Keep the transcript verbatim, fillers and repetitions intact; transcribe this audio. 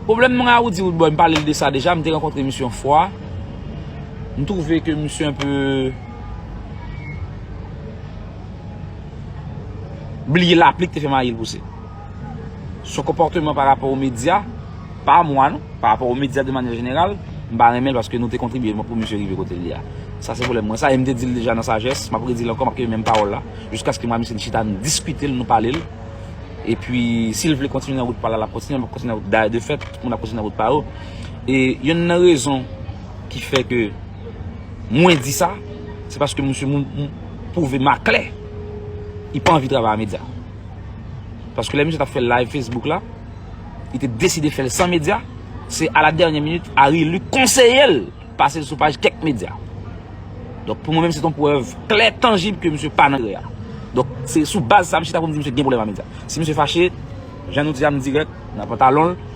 Pwoblèm mwen a Roody Roodboy, m pale l de sa deja, m te rankontre misye yon fwa. M twouve ke misye enpe bliye lapli ki te fè mayi l pouse. Son konpòteman pa rapò o medya, pa mwa non, pa rapò o medya de manyè jeneral, m pa renmen l paske nou te kontribye pou misye rive kote l ye a. Sa se pwoblèm mwen sa, e m te di l deja nan sajès, m ap redi l ankò, m ap kenbe menm pawòl la, jiskaske m a misye n chita, n diskite l, nou pale l. Epi, si l vle kontinye nan wout pa l la, l ap kontinye, l ap kontinye nan wout. Dayè, de fèt, tout moun ap kontinye nan wout pa yo. E yonn nan rezon ki fè ke mwen di sa, se paske misye moun, moun pwouve m aklè, li pa anvi travay a medya. Paske lè misye t ap fè live Facebook la, li te deside fè l san medya, se a la dènyè minit, Harry Luc konseye l pase l sou paj kèk medya. Donk, pou mwen menm, se yon prèv klè, tanjib ke misye pa nan erè a. Donk, se sou baz sa, m chita pou m di misye gen pwoblèm a medya. Si misye fache, jan nou di a, m dirèk, nan pantalon l,